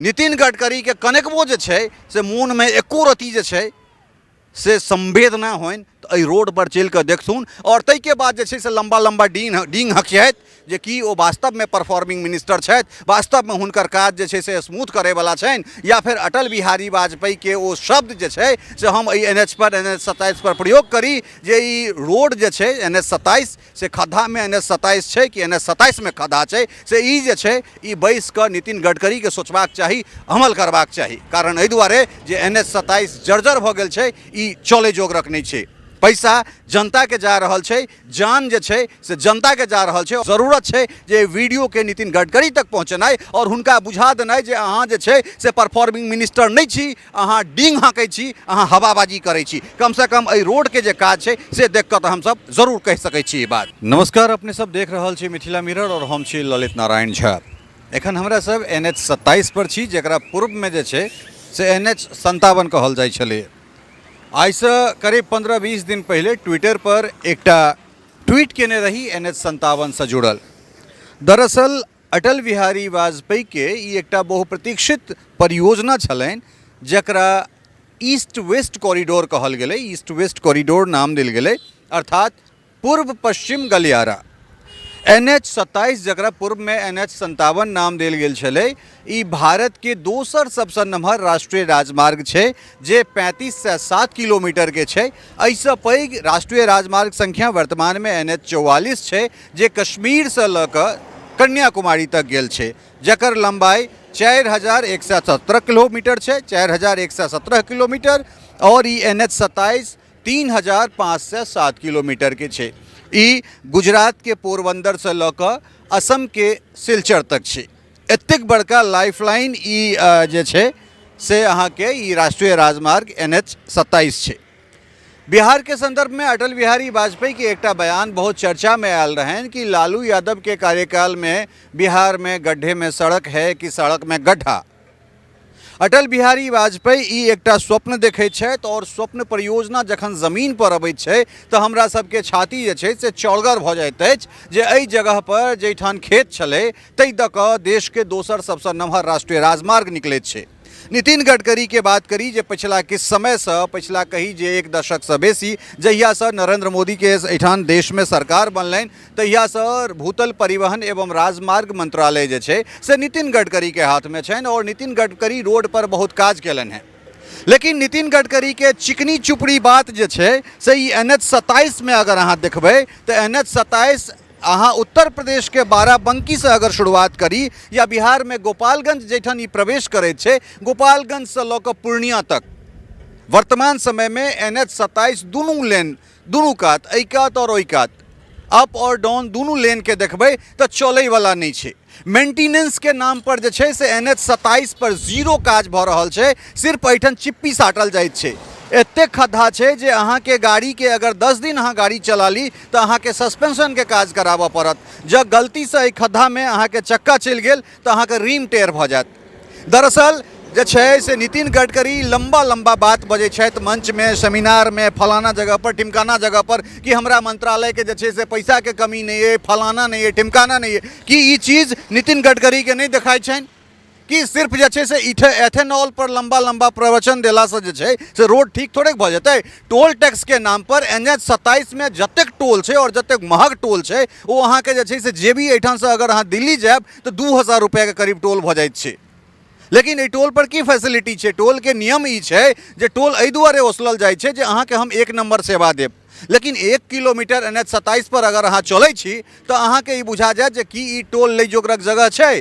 नितिन गडकरीके कनेकबो जे छै से मोनमे एको रत्ती जे छै से संवेदना होइन तऽ एहि रोडपर चलि कऽ देखथुन आओर ताहिके बाद जे छै से लम्बा लम्बा डींग डींग हकियाइत जे कि ओ वास्तवमे परफॉर्मिंग मिनिस्टर छथि, वास्तवमे हुनकर काज जे छै से स्मूथ करैवला छनि, या फेर अटल बिहारी वाजपेयीके ओ शब्द जे छै से हम एहि एन एच पर एन एच 27 पर प्रयोग करी जे ई रोड जे छै एन एच 27 से खद्धामे एन एच 27 छै कि एन एच 27मे खद्धा छै, से ई जे छै ई बैस कऽ नितिन गडकरीके सोचबाक चाही, अमल करबाक चाही। कारण एहि दुआरे जे एन एच 27 जर्जर भऽ गेल छै, ई चलै जोगरक नहि छै। पैसा जनताके जा रहल छै, जान जे छै से जनताके जा रहल छै। जरूरत छै जे वीडियोके नितिन गडकरी तक पहुँचेनाइ आओर हुनका बुझा देनाइ जे अहाँ जे छै से परफॉर्मिंग मिनिस्टर नहि छी, अहाँ डींग हाँकै छी, अहाँ हवाबाजी करै छी। कमसँ कम एहि रोडके जे काज छै से देख कऽ तऽ हमसब जरूर कहि सकै छी ई बात। नमस्कार, अपने सब देख रहल छी मिथिला मिरर और हम छी ललित नारायण झा। एखन हमरा सब एन एच 27 पर छी, जकरा पूर्वमे जे छै से एन एच 57 कहल जाइ छलै। आइसँ करीब 15-20 दिन पहिले ट्विटर पर एकटा ट्वीट केने रही एन एच 57सँ जुड़ल। दरअसल अटल बिहारी वाजपेयीके ई एकटा बहुप्रतीक्षित परियोजना छलनि, जकरा ईस्ट वेस्ट कॉरिडोर कहल गेलै, ईस्ट वेस्ट कॉरिडोर नाम देल गेलै, अर्थात पूर्व पश्चिम गलियारा। एन एच 27, जकरा पूर्वमे एन एच 57 नाम देल गेल छलै, ई भारतके दोसर सबसँ नमहर राष्ट्रीय राजमार्ग छै, जे 3507 किलोमीटरके छै। एहिसँ पैघ राष्ट्रीय राजमार्ग संख्या वर्तमानमे एन एच 44 छै, जे कश्मीरसँ लऽ कऽ कन्याकुमारी तक गेल छै, जकर लम्बाइ 4117 किलोमीटर छै, 4117 किलोमीटर। आओर ई एन एच 27 3507 किलोमीटरके छै। ई गुजरातके पोरबन्दरसँ लऽ कऽ असमके सिलचर तक छै। एतेक बड़का लाइफलाइन ई जे छै से अहाँके ई राष्ट्रीय राजमार्ग एन एच 27 छै। बिहार के संदर्भ में अटल बिहारी वाजपेयी के एकटा बयान बहुत चर्चा में आयल रहनि कि लालू यादव के कार्यकाल में बिहार में गड्ढे में सड़क है कि सड़क में गड्ढा। अटल बिहारी वाजपेयी ई एकटा स्वप्न देखैत छथि और स्वप्न परियोजना जखन जमीन पर अबैत छै तऽ हमरा सबके छाती जे छै से चौड़गर भऽ जाइत अछि जे एहि जगह पर जाहिठाम खेत छलै ताहि दऽ कऽ देशके दोसर सबसँ नमहर राष्ट्रीय राजमार्ग निकलैत छै। नितिन गडकरी के बात करी जे पछिला किछु समयसँ, पछिला कही जे एक दशकसँ बेसी, जहियासँ नरेंद्र मोदीके एहिठाम देशमे सरकार बनलनि तहियासँ भूतल परिवहन एवं राजमार्ग मंत्रालय जे छै से नितिन गडकरीके हाथमे छनि और नितिन गडकरी रोड पर बहुत काज केलनि हेँ। लेकिन नितिन गडकरीके चिकनी चुपड़ी बात जे छै से ई एन एच 27मे अगर अहाँ देखबै तऽ एन एच 27 अहाँ उत्तर प्रदेशके बाराबंकीसँ अगर शुरुआत करी या बिहारमे गोपालगंज जाहिठाम ई प्रवेश करैत छै, गोपालगंजसँ लऽ कऽ पूर्णिया तक वर्तमान समयमे एन एच 27 दुनू लेन, दुनू कात, एहि कात आओर ओहि कात, अप आओर डाउन दुनू लेनके देखबै तऽ चलैवला नहि छै। मेंटेनेंसके नाम पर जे छै से एन एच 27 पर जीरो काज भऽ रहल छै, सिर्फ एहिठाम चिप्पी साटल जाइत छै। एतेक खद्धा छै जे अहाँके गाड़ीके अगर 10 दिन अहाँ गाड़ी चला ली तऽ अहाँके सस्पेंशनके काज कराबऽ पड़त। जँ गलतीसँ एहि खद्धामे अहाँके चक्का चलि गेल तऽ अहाँके रिम टेढ़ भऽ जायत। दरअसल जे छै से नितिन गडकरी लम्बा लम्बा बात बजै छथि मंचमे, सेमिनारमे, फलाना जगह पर, ढिमकाना जगह पर कि हमरा मंत्रालयके जे छै से पैसाके कमी नहि अइ, फलाना नहि अइ, ढिमकाना नहि अइ। की ई चीज नितिन गडकरीके नहि देखाइ छनि कि सिर्फ जे छै से एथेनॉल पर लम्बा लम्बा प्रवचन देलासँ जे छै से रोड ठीक थोड़ेक भऽ जेतै? टोल टैक्सके नाम पर एन एच 27मे जतेक टोल छै आओर जतेक महग टोल छै ओ अहाँके जे छै से जेबी एहिठामसँ अगर अहाँ दिल्ली जायब तऽ 2000 रुपैआके करीब टोल भऽ जाइत छै। लेकिन एहि टोल पर की फैसिलिटी छै? टोलके नियम ई छै जे टोल एहि दुआरे ओसलल जाइ छै जे अहाँके हम एक नम्बर सेवा देब। लेकिन 1 किलोमीटर एन एच 27 पर अगर अहाँ चलै छी तऽ अहाँके ई बुझा जायत जे की ई टोल लै जोगरक जगह छै।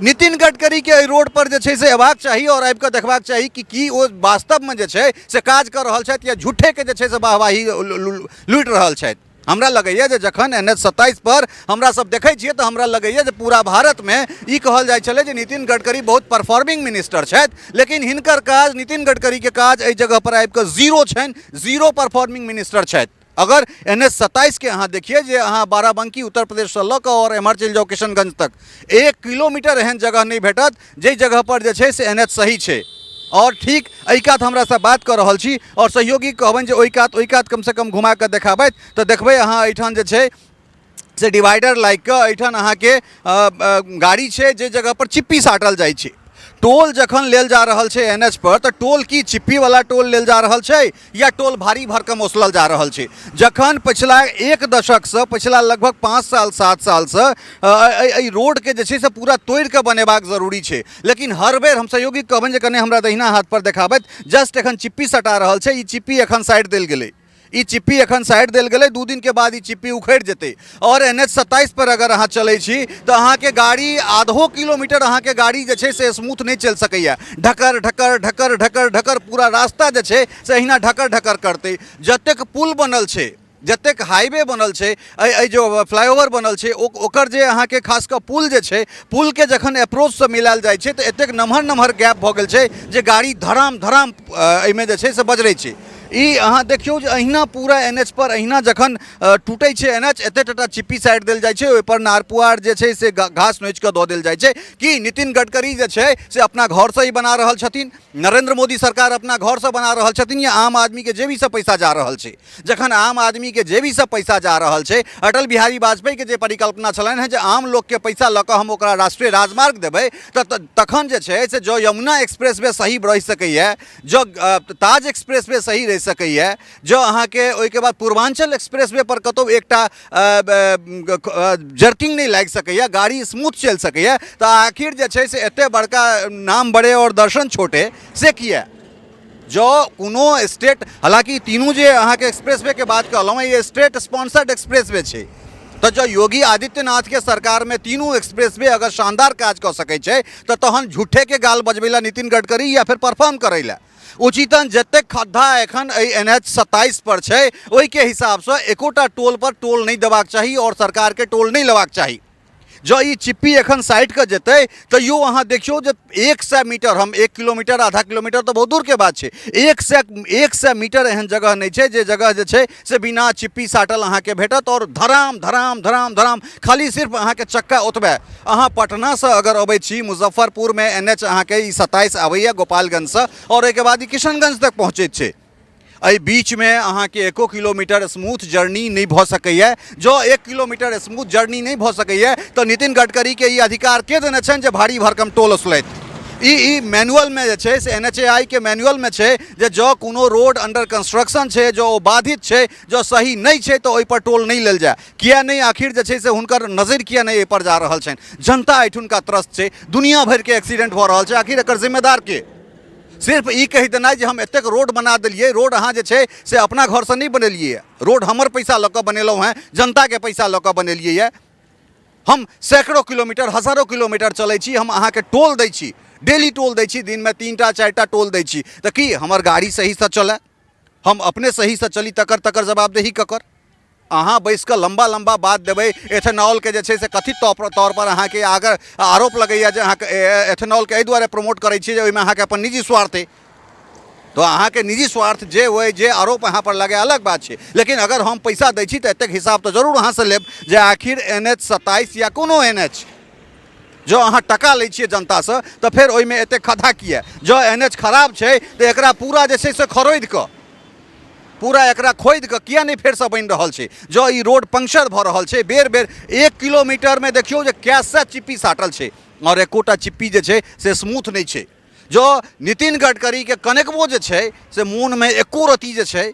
नितिन गडकरीके एहि रोड पर जे छै से अयबाक चाही आओर आबि कऽ देखबाक चाही कि की ओ वास्तवमे जे छै से काज कऽ रहल छथि या झूठेके जे छै से वाहवाही लूटि रहल छथि। हमरा लगैए जे जखन एन एच 27 पर हमरा सब देखै छियै तऽ हमरा लगैए जे पूरा भारतमे ई कहल जाइ छलै जे नितिन गडकरी बहुत परफॉर्मिंग मिनिस्टर छथि, लेकिन हिनकर काज, नितिन गडकरीके काज एहि जगह पर आबि कऽ जीरो छनि, जीरो परफॉर्मिंग मिनिस्टर छथि। अगर एन एच 27के अहाँ देखिए जे अहाँ बाराबंकी उत्तर प्रदेशसँ लऽ कऽ आओर एम्हर चलि जाउ किशनगंज तक, 1 किलोमीटर एहन जगह नहि भेटत जाहि जगह पर जे छै से एन एच सही छै। आओर ठीक एहि कात हमरासँ बात कऽ रहल छी आओर सहयोगी कहबनि जे ओहि कात, ओहि कात कमसँ कम घुमा कऽ देखाबथि तऽ देखबै अहाँ एहिठाम जे छै से डिवाइडर लागि कऽ एहिठाम अहाँके गाड़ी छै जे जगहपर चिप्पी साटल जाइ छै। टोल जखन लेल जा रहल छै एन एच पर, तऽ टोल की चिप्पीवला टोल लेल जा रहल छै या टोल भारी भरकम ओसलल जा रहल छै? जखन पछिला एक दशकसँ, पछिला लगभग 5 साल 7 सालसँ एहि रोडके जे छै से पूरा तोड़िकऽ बनेबाक जरूरी छै, लेकिन हर बेर हम सहयोगी कहबनि जे कने हमरा दहिना हाथ पर देखाबथि। जस्ट एखन चिप्पी सटा रहल छै, ई चिप्पी एखन साइड देल गेलै, ई चिप्पी एखन साइड देल गेलै, 2 दिनके बाद ई चिप्पी उखड़ि जेतै। आओर एन एच 27 पर अगर अहाँ चलै छी तऽ अहाँके गाड़ी आधो किलोमीटर अहाँके गाड़ी जे छै से स्मूथ नहि चलि सकैए। ढकर ढकर ढकर ढकर ढकर पूरा रास्ता जे छै से अहिना ढकर ढकर करतै। जतेक पुल बनल छै, जतेक हाईवे बनल छै, एहि जो फ्लाईओवर बनल छै, ओकर जे अहाँके खास कऽ पुल जे छै, पुलके जखन अप्रोचसँ मिलायल जाइ छै तऽ एतेक नमहर नमहर गैप भऽ गेल छै जे गाड़ी धड़ाम धड़ाम एहिमे जे छै से बजरै छै। ई अहाँ देखियौ जे अहिना पूरा एन एच पर अहिना जखन टूटै छै एन एच, एते टाटा चिप्पी साइड देल जाइ छै, ओहिपर नार पुआर जे छै से घास नोचि कऽ दऽ देल जाइ छै। कि नितिन गडकरी जे छै से अपना घरसँ ही बना रहल छथिन, नरेंद्र मोदी सरकार अपना घरसँ बना रहल छथिन, या आम आदमीके जेबीसँ पैसा जा रहल छै? जखन आम आदमीके जेबीसँ पैसा जा रहल छै, अटल बिहारी वाजपेयीके जे परिकल्पना छलनि हेँ जे आम लोकके पैसा लऽ कऽ हम ओकरा राष्ट्रीय राजमार्ग देबै, तऽ तखन जे छै से जँ यमुना एक्सप्रेस वे सही रहि सकैए, जँ ताज एक्सप्रेस वे सही रहि सकैए, जँ अहाँके ओहिके बाद पूर्वांचल एक्सप्रेस वे पर कतहु एकटा जर्किंग नहि लागि सकैए, गाड़ी स्मूथ चलि सकैए, तऽ आखिर जे छै से एतेक बड़का नाम बड़े आओर दर्शन छोटे से किए? जँ कोनो स्टेट, हालाँकि तीनू जे अहाँके एक्सप्रेस वे के बात कहलहुँ, ई स्टेट स्पॉन्सर्ड एक्सप्रेस वे छै, तऽ जँ योगी आदित्यनाथके सरकारमे तीनू एक्सप्रेस वे अगर शानदार काज कऽ सकै छै तऽ तहन झूठेके गाल बजबै लए नितिन गडकरी या फेर परफॉर्म करै लए उचितन जतेक खद्धा एखन एहि एन एच 27 पर छै ओहिके हिसाबसँ एकोटा टोल पर टोल नहि देबाक चाही आओर सरकारके टोल नहि लेबाक चाही। जँ ई चिप्पी एखन साइड कऽ जेतै तैयो अहाँ देखियौ जे 100 मीटर, हम 1 किलोमीटर आधा किलोमीटर तऽ बहुत दूरके बात छै, 100 मीटर एहन जगह नहि छै जे जगह जे छै से बिना चिप्पी साटल अहाँके भेटत आओर धराम धराम धराम धराम खाली सिर्फ अहाँके चक्का ओतबे। अहाँ पटनासँ अगर अबै छी, मुजफ्फरपुरमे एन एच अहाँके ई 27 आबैए गोपालगंजसँ आओर ओहिके बाद ई किशनगंज तक पहुँचैत छै। एहि बीचमे अहाँके एको किलोमीटर स्मूथ जर्नी नहि भऽ सकैए। जँ 1 किलोमीटर स्मूथ जर्नी नहि भऽ सकैए तऽ नितिन गडकरीके ई अधिकार के देने छनि जे भारी भरकम टोल ओसलथि? ई ई मैनुअलमे जे छै से एन एच ए आई के मैनुअलमे छै जे जँ कोनो रोड अंडर कंस्ट्रक्शन छै, जँ ओ बाधित छै, जँ सही नहि छै तऽ ओहिपर टोल नहि लेल जाय। किया नहि आखिर जे छै से हुनकर नजरि किया नहि एहिपर जा रहल छनि? जनता एहिठुनका त्रस्त छै, दुनिया भरिके एक्सीडेंट भऽ रहल छै, आखिर एकर जिम्मेदार के? सिर्फ ई कहि देनाइ जे हम एतेक रोड बना देलियै, रोड अहाँ जे छै से अपना घरसँ नहि बनेलियै, रोड हमर पैसा लऽ कऽ बनेलहुँ हेँ, जनताके पैसा लऽ कऽ बनेलियै यऽ। हम सैकड़ो किलोमीटर हजारो किलोमीटर चलै छी, हम अहाँके टोल दै छी, डेली टोल दै छी, दिनमे 3टा 4टा टोल दै छी, तऽ की हमर गाड़ी सहीसँ चलए, हम अपने सहीसँ चली, तकर तकर जवाबदेही ककर? अहाँ बैस कऽ लम्बा लम्बा बात देबै। एथेनॉलके जे छै से कथित तौर पर अहाँके अगर आरोप लगैए जे अहाँके एथेनॉलके एहि दुआरे प्रमोट करै छी जे ओहिमे अहाँके अपन निजी स्वार्थ अइ, तऽ अहाँके निजी स्वार्थ जे होइ, जे आरोप अहाँ पर लगै अलग बात छै, लेकिन अगर हम पैसा दै छी तऽ एतेक हिसाब तऽ जरूर अहाँसँ लेब जे आखिर एन एच 27 या कोनो एन एच जँ अहाँ टका लै छियै जनतासँ तऽ फेर ओहिमे एतेक खद्धा किए? जँ एन एच खराब छै तऽ एकरा पूरा जे छै से खरोदि कऽ, पूरा एकरा खोदि कऽ किया नहि फेरसँ बनि रहल छै? जँ ई रोड पंक्चर भऽ रहल छै बेर बेर, 1 किलोमीटरमे देखियौ जे कै सए चिप्पी साटल छै आओर एकोटा चिप्पी जे छै से स्मूथ नहि छै। जँ नितिन गडकरीके कनेकबो जे छै से मोनमे एको रत्ती जे छै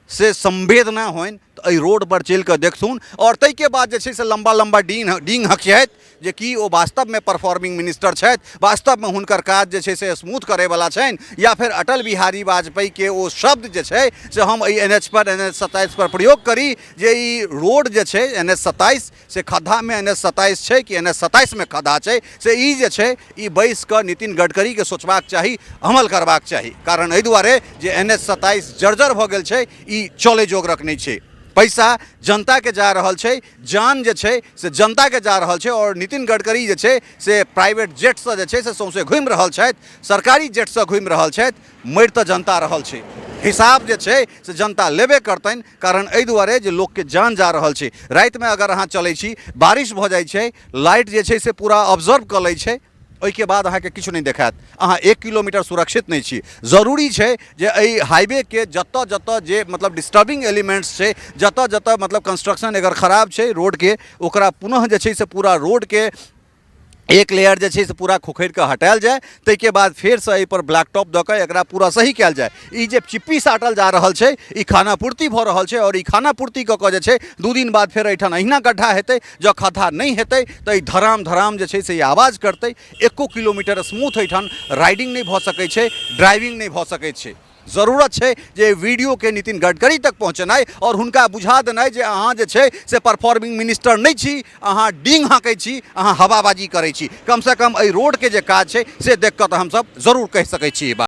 से संवेदना होइन तऽ एहि रोडपर चलि कऽ देखथुन आओर ताहिके बाद जे छै से लम्बा लम्बा डींग डींग हकियाइत जे कि ओ वास्तवमे परफॉर्मिंग मिनिस्टर छथि, वास्तवमे हुनकर काज जे छै से स्मूथ करैवला छनि, या फेर अटल बिहारी वाजपेयीके ओ शब्द जे छै से हम एहि एन एच पर एन एच 27 पर प्रयोग करी जे ई रोड जे छै एन एच 27 से खद्धामे एन एच 27 छै कि एन एच 27मे खद्धा छै, से ई जे छै ई बैस कऽ नितिन गडकरीके सोचबाक चाही, अमल करबाक चाही। कारण एहि दुआरे जे एन एच 27 जर्जर भऽ गेल छै, ई चलै जोगरक नहि छै। पैसा जनताके जा रहल छै, जान जे छै से जनताके जा रहल छै आओर नितिन गडकरी जे छै से प्राइवेट जेटसँ जे छै से सौंसे घुमि रहल छथि, सरकारी जेटसँ घुमि रहल छथि, मरि तऽ जनता रहल छै। हिसाब जे छै से जनता लेबे करतनि, कारण एहि दुआरे जे लोकके जान जा रहल छै। रातिमे अगर अहाँ चलै छी, बारिश भऽ जाइ छै, लाइट जे छै से पूरा ऑब्जर्व कऽ लै छै, ओहिके बाद अहाँके किछु नहि देखायत, अहाँ 1 किलोमीटर सुरक्षित नहि छी। जरूरी छै जे एहि हाईवेके जतऽ जतऽ जे मतलब डिस्टर्बिंग एलिमेंट्स छै, जतऽ जतऽ मतलब कंस्ट्रक्शन अगर खराब छै रोडके, ओकरा पुनः जे छै से पूरा रोडके एक लेयर जे छै से पूरा खोखरि कऽ हटायल जाय, ताहिके बाद फेरसँ एहिपर ब्लैक टॉप दऽ कऽ एकरा पूरा सही कयल जाय। ई जे चिप्पी साटल जा रहल छै, ई खानापूर्ति भऽ रहल छै आओर ई खानापूर्ति कऽ कऽ जे छै 2 दिन बाद फेर एहिठाम अहिना गड्ढा हेतै। जँ खद्धा नहि हेतै तऽ ई धराम धराम जे छै से ई आवाज करतै। एको किलोमीटर स्मूथ एहिठाम राइडिंग नहि भऽ सकै छै, ड्राइविंग नहि भऽ सकै छै। जरूरत छै जे वीडियोके नितिन गडकरी तक पहुँचेनाइ आओर हुनका बुझा देनाइ जे अहाँ जे छै से परफॉर्मिंग मिनिस्टर नहि छी, अहाँ डींग हाँकै छी, अहाँ हवाबाजी करै छी। कमसँ कम एहि रोडके जे काज छै से देख कऽ तऽ हमसब जरूर कहि सकै छी ई बात।